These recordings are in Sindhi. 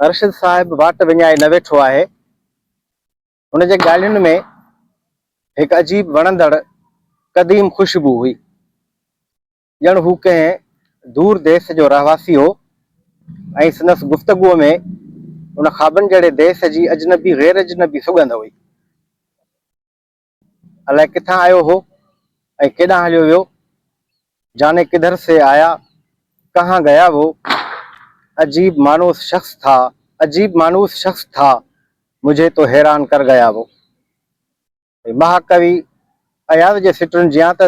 ارشد صاحب واٽ وڃائي نه ويٺو آهي. هن جي ڳالهين ۾ هڪ عجيب وڻندڙ قديم خوشبو هئي. ڄڻ هو ڪنهن دور ديس جو رهواسي هو ۽ سندس گفتگوء ۾ ان خوابن جهڙي ديس جي اجنبي غير اجنبي سڳنڌ هئي. الائي ڪٿان آيو هو ۽ ڪيڏانهن هليو ويو، جاني ڪڌر سي آيا، ڪهان گيا وو، عجيب مانوس شخص ٿا، عجيب مانوس شخص ٿا، مجهي تو حيران ڪر گيا وو. مها ڪوي اياز جي سٽن جيان ته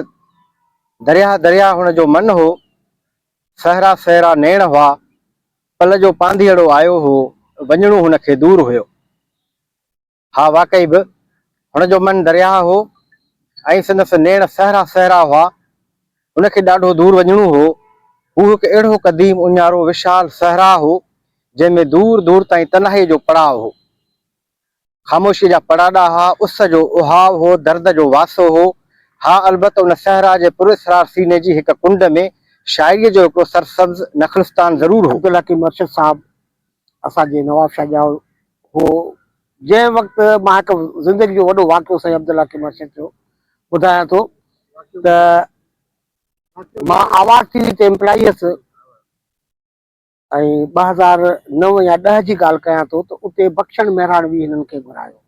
درياهه درياهه هن جو من هو، صحرا صحرا نيڻ هئا، پل جو پانڌيئڙو آيو هو، وڃڻو هن کي دور هيو. ها واقعي به هن جو من درياهه هو ۽ سندس نيڻ صحرا صحرا هئا. هن کي ڏاڍو دور وڃڻو هو. هو هڪ اهڙو قديم اڃارو وشال صحرا هو، جنهن ۾ دور دور تائين تنهائيء جو پڙاء هو. خاموشيء جا پڙاڏا ها، اس جو اهاء هو، درد جو واسو هو. ها البت ان صحرا جي پراسرار سيني جي هڪ ڪنڊ ۾ شاعريء جو هڪڙو سرسبز نخلستان ضرور هو. عبدالحڪيم ارشد صاحب اسان جي نوابشاهه ڄائو هو. جنهن وقت مان هڪ زندگي جو وڏو واقعو سائين عبدالحڪيم ارشد جو ٻڌايان ٿو ته مان آواز ٽي وي تي امپلائي هيس ۽ 2009 يا 10 جي ڳالهه ڪيان ٿو ته اتي بخشڻ مهراڻوي هنن کي گهرايو.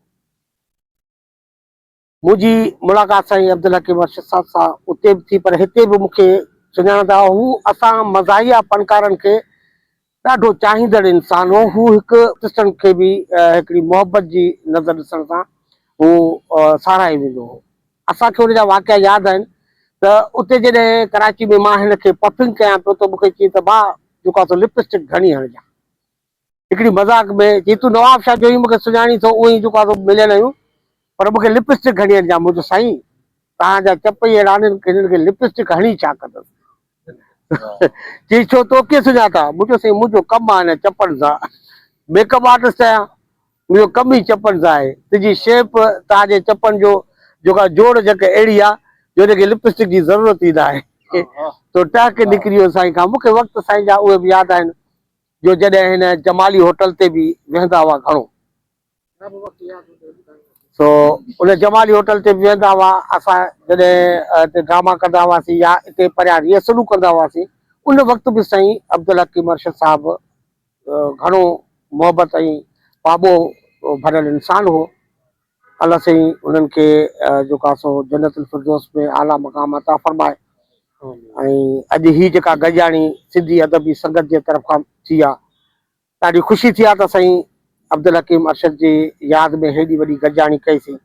منهنجي ملاقات سائين عبدالحڪيم ارشد صاحب سان اتي به ٿي پر هتي به مون کي سڃاڻندا هئا. هو اسان مزاحيه فنڪارن کي ڏاڍو چاهيندڙ انسان هو. هو هڪ آرٽسٽن کي به هڪڙي محبت جي نظر ڏسڻ سان هو ساراهي ويندو هو. اسان کي ان جا واقعا ياد آهن ته اتي جڏهن ڪراچي ۾ مان هن کي پفنگ ڪيان پيو ته مون کي چيائين ته ڀاء جيڪو آهي سو لپ اسٽڪ گهڻي هڻجان. هڪڙي مذاق ۾ چي تون نواب شاهه جو ئي مون کي سڃاڻين ٿو اونئين جيڪو آهي سو مليل آهيون پر مون کي لپ اسٽڪ گهڻي هڻجان مون چيو سائين توهان جا چپ ئي اهڙا آهن هنن کي لپ اسٽڪ هڻي ڇا ڪندس چي ڇو تو ڪيئن سڃاتا مون چيو سائين منهنجو ڪم آهي هن چپن سان ميڪ اپ آرٽسٽ آهيان منهنجو ڪم ئي چپن سان آهي تنهنجي شيپ توهان جي چپن جو جيڪا جوڙ جڪ اهڙي آهي جو هن کي لپ اسٽڪ جي ضرورت ئي ناهي تو ٽهڪ نڪري ويو سائين کان مون کي وقت سائين جا اهي به ياد آهن جو جڏهن هن جمالي هوٽل تي به ويهندا هئا گهڻو سو ان جمالي هوٽل تي به ويهندا هئا اسان جڏهن هتي ڊراما ڪندا هئاسين يا اتي پريان ريهرسلون ڪندا هئاسين ان وقت به سائين عبدالحڪيم ارشد صاحب گهڻو محبت ۽ پاٻوهه ڀريل انسان هو الله سائين انهن کي جيڪو آهي سو جنت الفردوس ۾ اعليٰ مقام عطا فرمائي ۽ اڄ هي جيڪا گڏجاڻي سنڌي ادبي سنگت جي طرف کان ٿي آهي ڏاڍي خوشي ٿي آهي ته سائين عبدالحڪيم ارشد جي ياد ۾ هيڏي وڏي گڏجاڻي ڪئي سين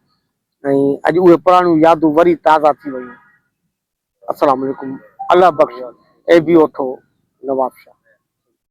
۽ اڄ اهي پراڻيون يادون وري تازا ٿي ويون. السلام عليڪم الله بخش اي بي اوٺو نوابشاهه.